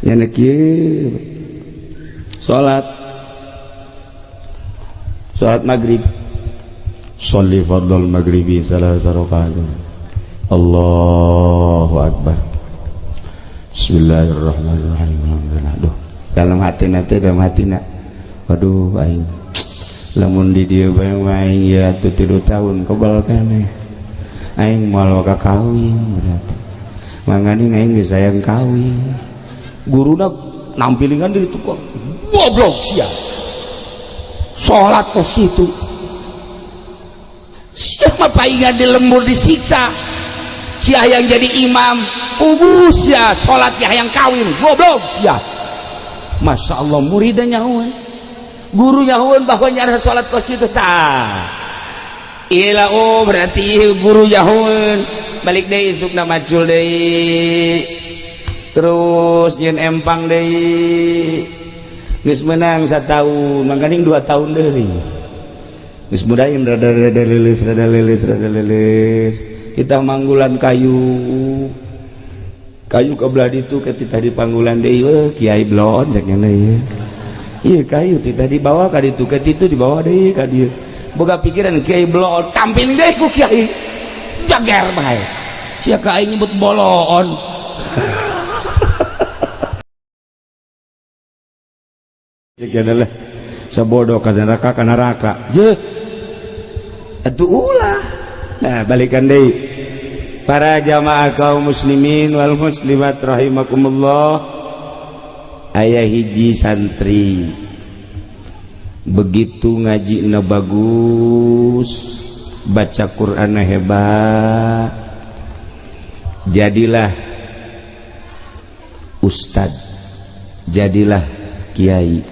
Nyana kieu salat, salat maghrib. Sholli fardhal maghribi tsalatsa rakaat. Allahu akbar. Bismillahirrahmanirrahim. Alhamdulillah. Duh, dalam hati nanti, dalam hati nak, waduh, aing lamun di dieu bae aing ya atuh 3 tahun kebal keneh, aing moal ka kawin. Berarti manganing aing geus hayang kawin. Guruna nampilingan di itu kok, "Goblok sia, salat kos kitu sia mah paingan di lembur disiksa. Sia yang jadi imam ugus sia, salat hayang kawin, goblok sia." Masya Allah, muridnya nyahuan, guru nyahuan bahwa nyara salat kos kitu. Tah ila, oh, berarti guru nyahuan. Balik deui isukna, macul deui, terus nyeun empang deui. Geus menang satahun, mangkaning 2 tahun deui geus mudahin rada rada leuleus, rada leuleus, rada leuleus. Kita manggulan kayu, kayu ke belah ditu ke titah dipanggulan deui. "Weh, kiai blon," cek nya ieu. Ieu kayu titah dibawa ka ditu, ke ditu dibawa deui ka dieu. Boga pikiran kiai blon, tampil deui ku kiai, jager bae sia ka aing nyebut bolon. Cek adalah sabodoh ka neraka, ka neraka je atuh ulah. Nah, balikan deui, para jamaah kaum muslimin wal muslimat rahimakumullah. Aya hiji santri, begitu ngaji na bagus, baca Quran hebat, jadilah ustad, jadilah kiai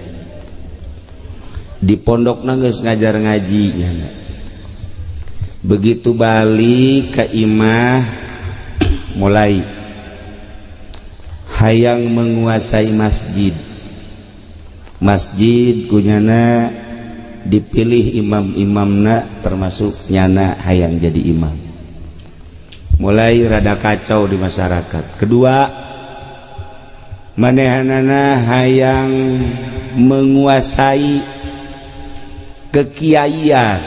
di pondok, geus ngajar ngaji nya. Begitu balik ke imah, mulai hayang menguasai masjid. Masjid kunyana dipilih imam-imamna, termasuk nyana hayang jadi imam. Mulai rada kacau di masyarakat. Kedua, manehanana hayang menguasai kekiaian,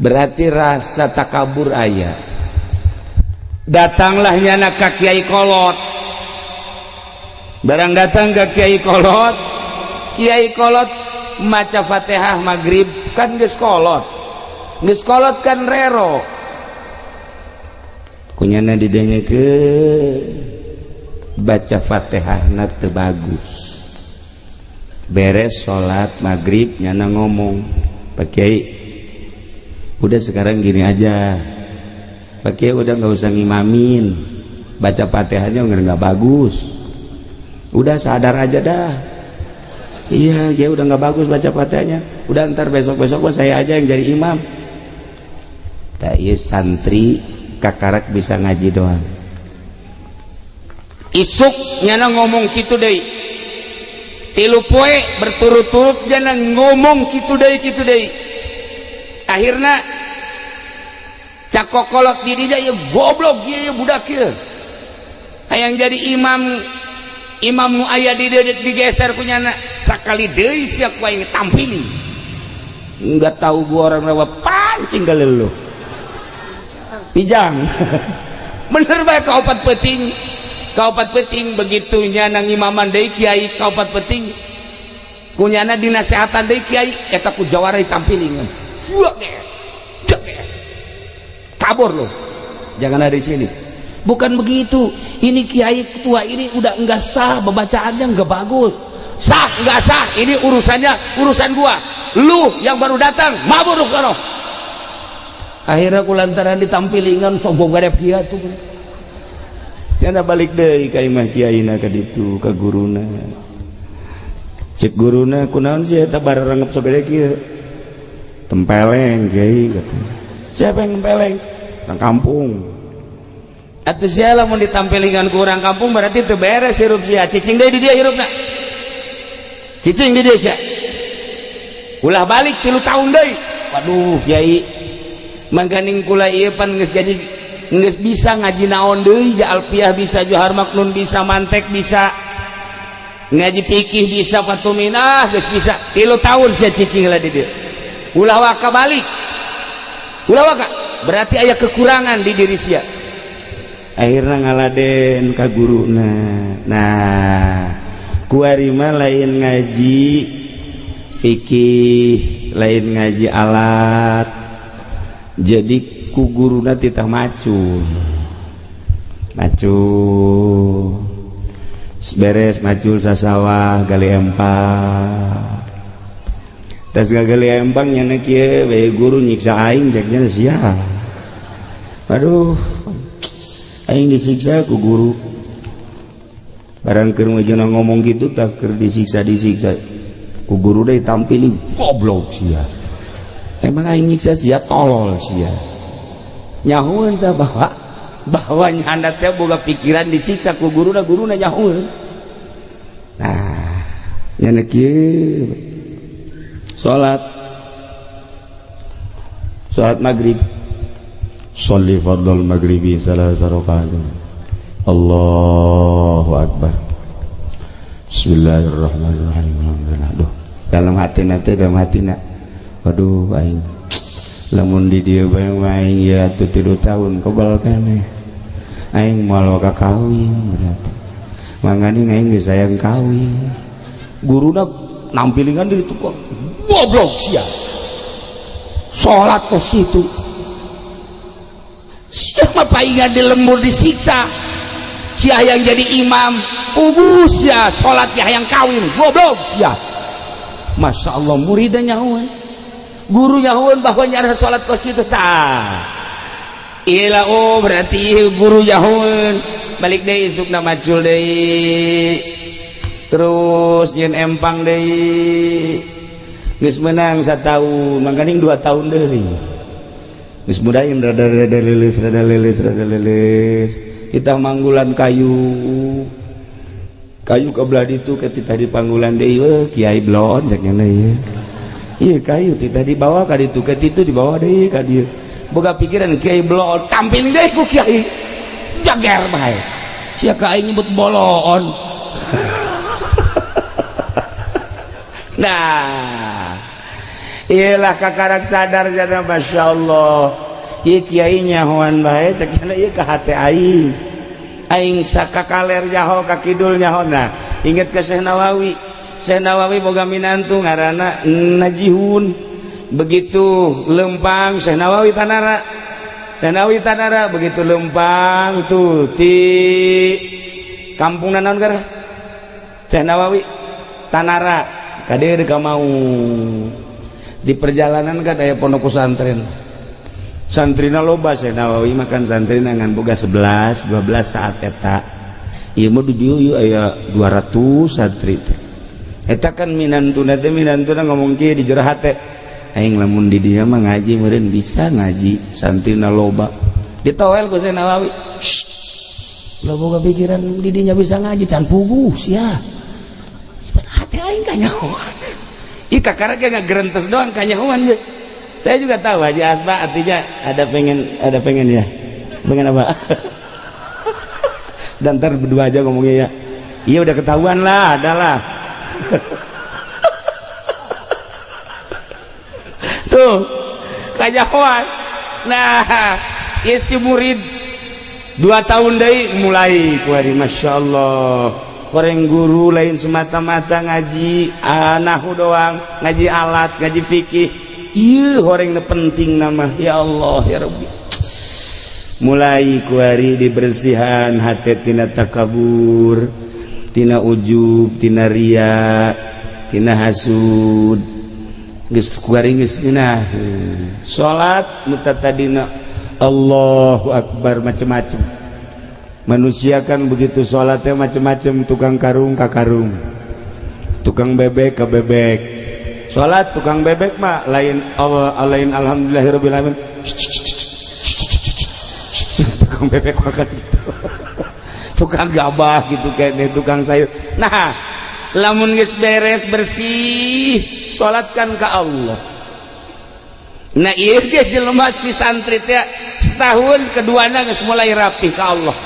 berarti rasa takabur aya. Datanglah nyana ka kiai kolot. Barang datang ke kiai kolot, kiai kolot maca Fatihah maghrib, kan geus kolot, geus kolot kan rero. Kunyana didenge baca Fatihah teu bagus. Beres salat maghrib, nyana ngomong, "Pak Kiai, udah, sekarang gini aja, Pak Kiai udah nggak usah ngimamin, baca Fatihahnya nggak bagus. Udah, sadar aja dah. Iya ya, udah nggak bagus baca Fatihahnya. Udah, ntar besok besok saya aja yang jadi imam." Tak, iya, santri kakarak bisa ngaji doang. Isuk nyana ngomong gitu deh. 3 poe berturut-turut nyana ngomong gitu deh, gitu deh. Akhirnya cakokolot diri ya, "Goblok ya budak ya, hayang jadi imam, imam nu aya di dieu digeser kunyana. Sakali deui sia ku aing tampili, enggak tahu gua orang rawa pancing kali lu pijang." Bener bae, kaopat peuting, kaopat peuting begitu nyana ngimaman deui kiai. Kaopat peuting kunyana dinasehatan deui kiai eta, ku jawara ditampilingan, "Kabur lo, jangan ada di sini." "Bukan begitu, ini kiai ketua ini udah enggak sah, bacaannya enggak bagus." "Sah enggak sah ini urusannya urusan gua. Lu yang baru datang, mabur lu sono." Akhirnya kulantaran ditampilingan, sombong gadep kia tuh. Nyana balik deui ka imah kiaina ka ditu ka guruna. Cek guruna, "Kunaon sih eta bararangep sagede kieu?" "Tempeleng, kiai," kata. "Siapa yang tempeleng?" "Orang kampung." "Atuh sia lamun ditampilingan ku orang kampung berarti teu beres hirup sia. Cicing deui di dieu hirupna, cicing di dieu sia, ulah balik 3 tahun deui." "Waduh, kiai, mangkaning kula ieu pan geus jadi Geus bisa ngaji naon deui, ja alfiah bisa, johar maknun bisa, mantek bisa, ngaji fikih bisa, fatuminah geus bisa. 3 tahun sia cicing lah di dieu. Ulah waka balik. Ulah waka. Berarti aya kekurangan di diri sia. Akhirnya ngaladen ka guruna. Nah, kuari mah lain ngaji fikih, lain ngaji alat. Jadi ku guruna titah macul. Macul. Beres macul sasawah gali empang. Tas gali empang nya kieu bae guru nyiksa aing ceknya sia. Aduh, aing disiksa ku guru. Barang keur meujeuhna ngomong gitu tak keur disiksa-disiksa. Ku guru deui tampilin goblok sia. Emang aing nyiksa sia tolol sia. Nyahueun tah bahwa nyanda teh boga pikiran disiksa ku guruna, guruna nyahueun. Nah, nya kieu salat salat maghrib. Sholli fardhal maghribi tsalatsa rakaat. Allahu akbar. Bismillahirrahmanirrahim. Alhamdulillah. Duh, dalam hatina teh dalam hatina. Waduh aing lamun di dieu bae aing ya 3 tahun kebal keneh. Aing moal ka kawin berarti. Mangani aing geus hayang kawin. Guruna nampilingan di ditu kok. Goblok sia. Salat kos kitu. Siapa paingan di lembur disiksa. Sia yang jadi imam, puguh sia salat hayang kawin, goblok sia. Masya Allah muridnya nyahuan. Guru nyahuan bahwa nyara salat kos kitu tah. Ila oh berarti guru nyahuan. Balik deui isukna macul deui. Terus nyeun empang deui. Geus menang 1 tahun, mangkaning 2 tahun deui. Geus mudahin rada rada leuleus rada leuleus rada leuleus. Kita manggulan kayu. Kayu ke belah ditu ke titah di panggulan deui we kiai blon cek nya ieu. Ieu kayu titah dibawa ka ditu ke ditu dibawa deui ka dieu. Boga pikiran kiai blon tampil deui ku kiai. Jager bae. Sia ka aing nyebut bolon. Nah, iyalah kakarak sadar jana Masya Allah. Ieu kiai nyahoan bae cek nya ieu ka hate aing. Aing sakakaler nyaho ka kidul nyaho. Nah, inget ke Syekh Nawawi. Syekh Nawawi boga minantu ngaranna Najihun. Begitu lempang Syekh Nawawi tanara. Syekh Nawawi tanara begitu lempang tuh ti kampung naon gara? Syekh Nawawi tanara kade ka mau di perjalanan kan aya pondok pesantren. Santrina loba Syekh Nawawi makan santrina ngan boga 11 12 saat eta. Ieu mah di dieu ieu aya 200 santri teh. Eta kan minantuna teh minantuna ngomong kieu di jero hate. Aing lamun di dieu mah ngaji meureun bisa ngaji santrina loba. Ditoel ku Syekh Nawawi. Lah boga pikiran di dinya bisa ngaji can puguh sia. Hate aing kanyahoan. Ih kakara ge ngagerentes doang kanyahoan geus. Saya juga tahu Haji Asba artinya ada pengen ya. Pengen apa? Dan ntar berdua aja ngomongnya ya. Iya udah ketahuan lah, adalah. Tuh, kanyahoan. Nah, ieu si murid 2 tahun deui mulai kuari Masya Allah. Koreng guru lain semata-mata ngaji nahu doang, ngaji alat, ngaji fikih. Ieu horeng penting nama ya Allah ya Rabbi. Mulai kuari dibersihan hati tina takabur, tina ujub, tina ria, tina hasud. Geus kuari geus ngeunah. Salat mutatadina Allahu akbar macem-macem. Manusia kan begitu salatnya macem-macem, tukang karung ka karung, tukang bebek ka bebek. Salat tukang bebek mah lain Allah lain alhamdulillahirabbil alamin. Tukang bebek makan gitu. Tukang gabah gitu kayaknya, tukang sayur. Nah, lamun geus beres bersih, salatkan ka Allah. Nah ieu ge jelema si santri teh setahun keduana geus mulai rapi ka Allah.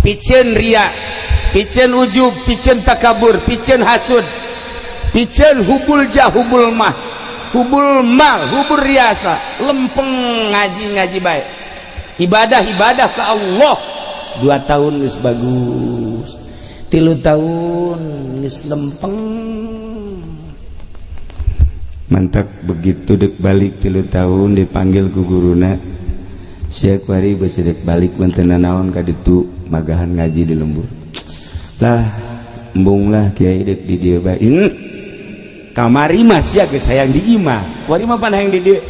Piceun ria, piceun ujub, piceun takabur, piceun hasud, piceun hubul jah, hubul mah, hubul mal, hubul riasa, lempeng ngaji-ngaji baik. Ibadah-ibadah ke Allah. 2 tahun geus bagus. 3 tahun geus lempeng. Mantap begitu dek balik 3 tahun dipanggil ku guruna. Sia kuari beusi dek balik benten naon ka ditu magahan ngaji di lembur. Lah embung lah kiai dek di dieu bae. Kamari mah sia geus hayang di imah. Kuari mah pan hayang di dieu.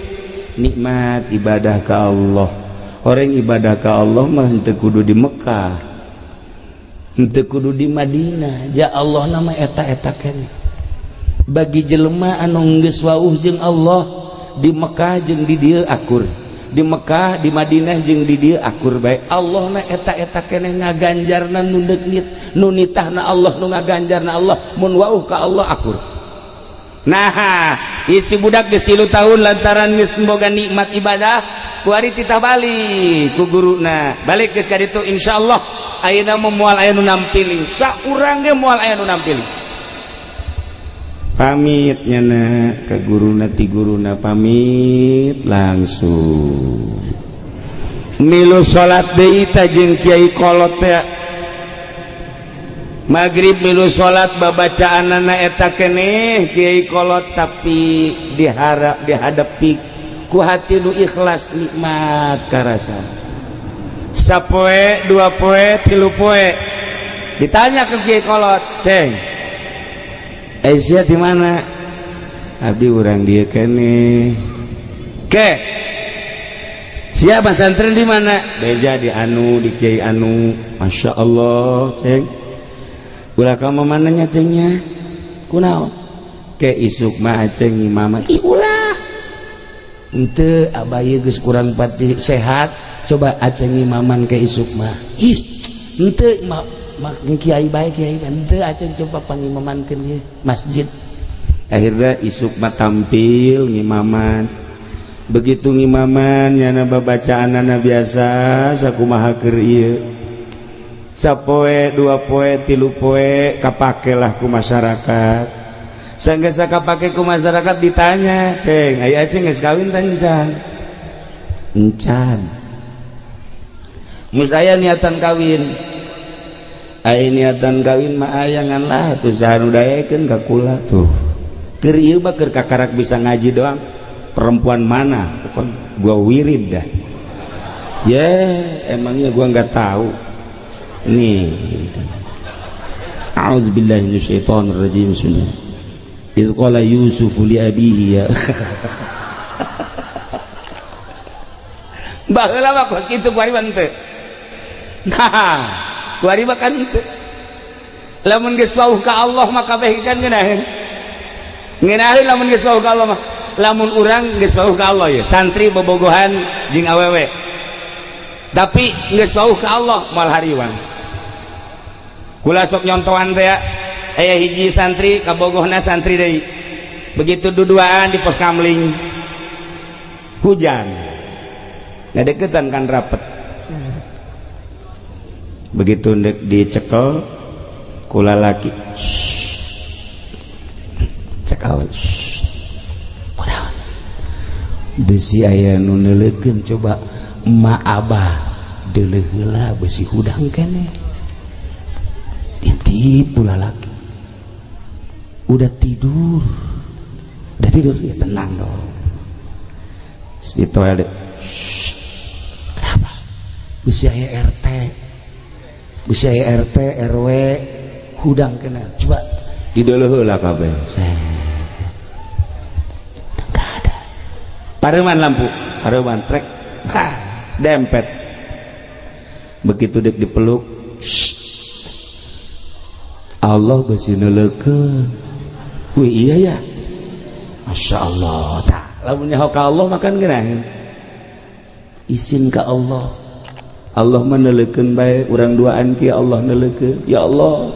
Nikmat ibadah ka Allah. Orang ibadah ka Allah mah henteu kudu di Mekah. Henteu kudu di Madinah. Ja Allah nama eta-eta keneh. Bagi jelema anu geus wauh jeung Allah di Mekah jeung di dieu akur, di Mekah di Madinah jeung di dieu akur bae. Allah na eta-eta keneh ngaganjarna nu deungit nu nitahna Allah nu ngaganjarna Allah mun wauh ka Allah akur. Nah isi budak geus 3 tahun lantaran geus boga nikmat ibadah kuari titah balik ku guruna balik geus ka ditu insyaallah ayeuna mah moal aya nu nampiling saurang ge moal aya nu nampiling. Pamit nyana ke guruna ti guruna pamit langsung milu salat deui ta jeung kiai kolot teh magrib milu salat babacaanana eta keneh kiai kolot tapi diharap dihadapi ku hati nu ikhlas nikmat karasa sapoe 2 poe 3 poe ditanya ke kiai kolot ceng Aisyah di mana? Abdi urang dia kene. Ke. Siapa santren di mana? Beja di anu, di kiai anu. Masya Allah, ceng. Ulah kamu mananya cengnya? Kunaon? Ke isuk mah aceng imam. Ih ulah. Henteu abah geus kurang pati sehat, coba aceng imaman ke isuk mah. Ih, henteu mah kiai baik kiai henteu aceng coba pangimamankeun ieu masjid. Akhirnya isuk mah tampil ngimaman. Begitu ngimaman nyana babacaanana biasa sakumaha keur ieu. Sapoe 2 poe 3 poe kapakelah ku masyarakat. Sanggeus kapake ku masyarakat ditanya, "Ceng, aya aceng geus kawin tah encan?" Encan. Mun aya niatan kawin. Ai niatan kawin mah ayangan lah tuh saha nu daekeun ka kula tuh. Keur ieu mah keur kakarak bisa ngaji doang. Perempuan mana? Pokon gua wirid dah. Ya, emangnya gua enggak tahu. Nih. A'udzubillahi minasyaitonir rajim. Bismillah. Idz qala Yusuf li abihi ya. Baheula mah kos kitu kuari mah teu. Nah, kuari mah kan teu. Lamun geus wauh ka Allah mah kabeh kan ngeunaheun. Ngeunaheun lamun geus wauh ka Allah mah. Lamun urang geus wauh ka Allah ya, santri bobogohan jeung awewe. Tapi geus wauh ka Allah moal hariwang. Kula sok nyontohan teh aya hiji santri kabogohna santri deui. Begitu duduaan di pos kamling. Hujan. Ngadeukeutan kan rapet. Begitu ndek dicekel kula laki cekel kunaon besi aya nu neuleukeun coba emak abah deuleuh heula besi hudang keneh intip pula laki udah tidur ya tenang dong di toilet. Kenapa besi aya RT besi aya RT RW hudang kena coba dideuleuh heula kabeh enggak ada pareman lampu pareman trek dempet begitu dek dipeluk Allah besi neuleukeun wih iya ya Masya Allah tah lamun nyaho ka Allah makan geunaheun isin ka Allah Allah meneleukeun bae urang duaan ki Allah neuleukeun ya Allah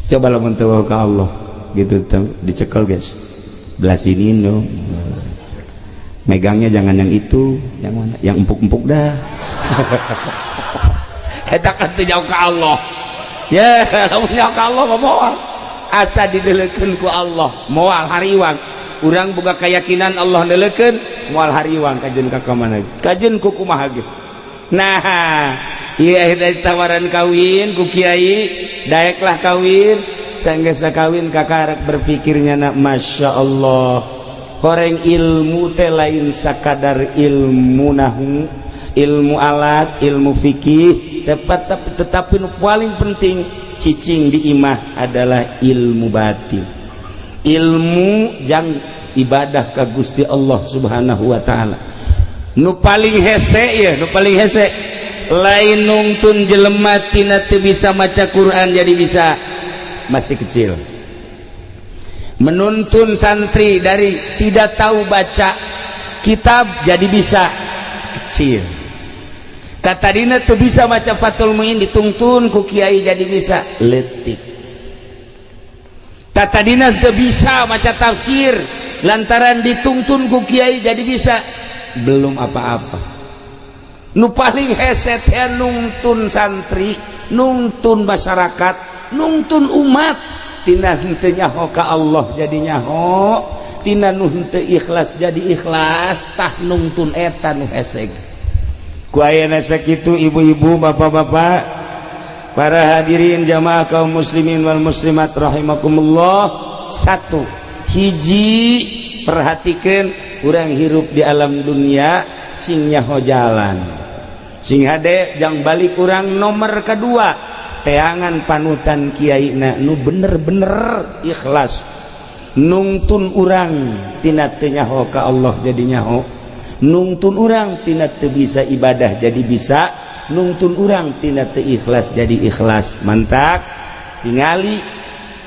coba lamun teu ka Allah gitu dicekel guys belah sini dong. Megangnya jangan yang itu, yang mana? Yang empuk-empuk dah. Eta kan teu jauh ke Allah ya. Lamun jauh ke Allah mah moal, asa dideleukeun ku Allah moal hariwang. Urang boga keyakinan Allah neleukeun, moal hariwang kajeun ka mana, kajeun ku kumaha ge. Nah, iya, dari tawaran kawin ku kiai, daeklah kawin. Sanggeusna kawin, kakarek berpikirnya nak, Masya Allah, horeng ilmu teh lain sakadar ilmu nahu, ilmu alat, ilmu fikih tepat, tetapi nu paling penting cicing di imah adalah ilmu batin, ilmu jang ibadah ka Gusti Allah Subhanahu wa Ta'ala. Nu paling hese ya, nu paling hese lain nungtun jelema tina teu bisa maca Quran jadi bisa, masih kecil. Menuntun santri dari tidak tahu baca kitab jadi bisa, kecil. Katadina tuh bisa maca Fathul Muin, ditungtun ku kiai jadi bisa, letik. Katadina tuh bisa maca tafsir, lantaran ditungtun ku kiai jadi bisa, belum apa-apa. Nu paling hese teh nungtun santri, nungtun masyarakat, nungtun umat tina henteu nyaho ka Allah jadi nyaho, tina nu henteu ikhlas jadi ikhlas. Tah, nungtun eta nu hese. Ku ayeuna sakitu, ibu-ibu, bapak-bapak, para hadirin jamaah kaum muslimin wal muslimat rahimakumullah. Satu hiji, perhatikan, urang hirup di alam dunia sing nyaho jalan, sing hade jang balik urang. Nomor kedua, teangan panutan kiai na nu bener-bener ikhlas nungtun urang tina teu nyaho ka Allah jadi nyaho, nungtun urang tina teu bisa ibadah jadi bisa, nungtun urang tina teu ikhlas jadi ikhlas. Mantak tingali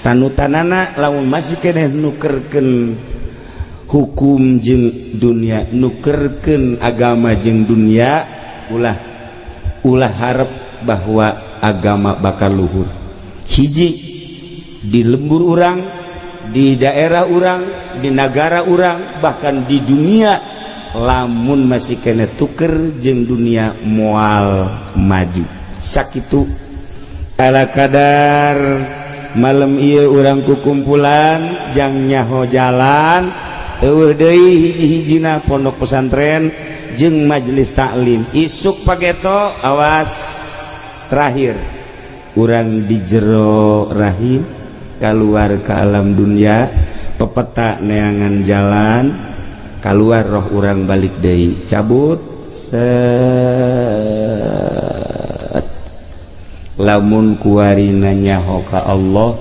panutanana, lamun masih keneh nukerkeun hukum jeung dunia, nukerkeun agama jeung dunia, ulah ulah harap bahwa agama bakal luhur. Hiji, di lembur urang, di daerah urang, di negara urang, bahkan di dunia, lamun masih keneh tuker jeung dunia, moal maju. Sakitu ala kadar malam ieu urang kukumpulan jang nyaho jalan. Euweuh deui hiji-hijina pondok pesantren jeung majelis taklim. Isuk pageto, awas, terakhir urang di jero rahim keluar ke alam dunia, pepeta neangan jalan keluar, roh urang balik deui, cabut set. Lamun kuari nyaho ka Allah,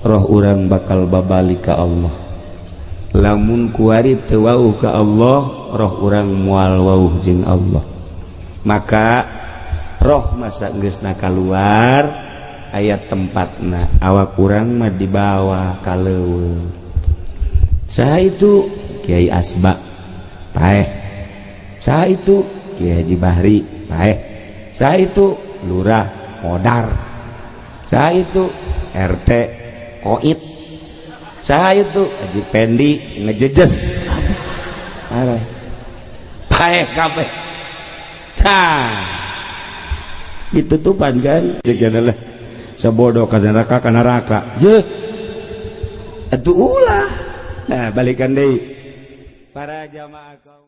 roh urang bakal babalik ka Allah. Lamun kuari teu wauh ka Allah, roh urang moal wauh jeung Allah. Maka roh masa geusna keluar, aya tempatna, awak urang mah dibawa ka leuweung. Saha itu? Kiai Asba, paeh. Saha itu? Kiai Haji Bahri, paeh. Saha itu? Lurah modar. Saha itu? RT koit. Saha itu? Haji Pendi ngejejes, paeh kabeh. Nah, ditutupan kan lah, sebodoh ka neraka, ka neraka je atuh ulah. Nah, balikan deui, para jamaah kaum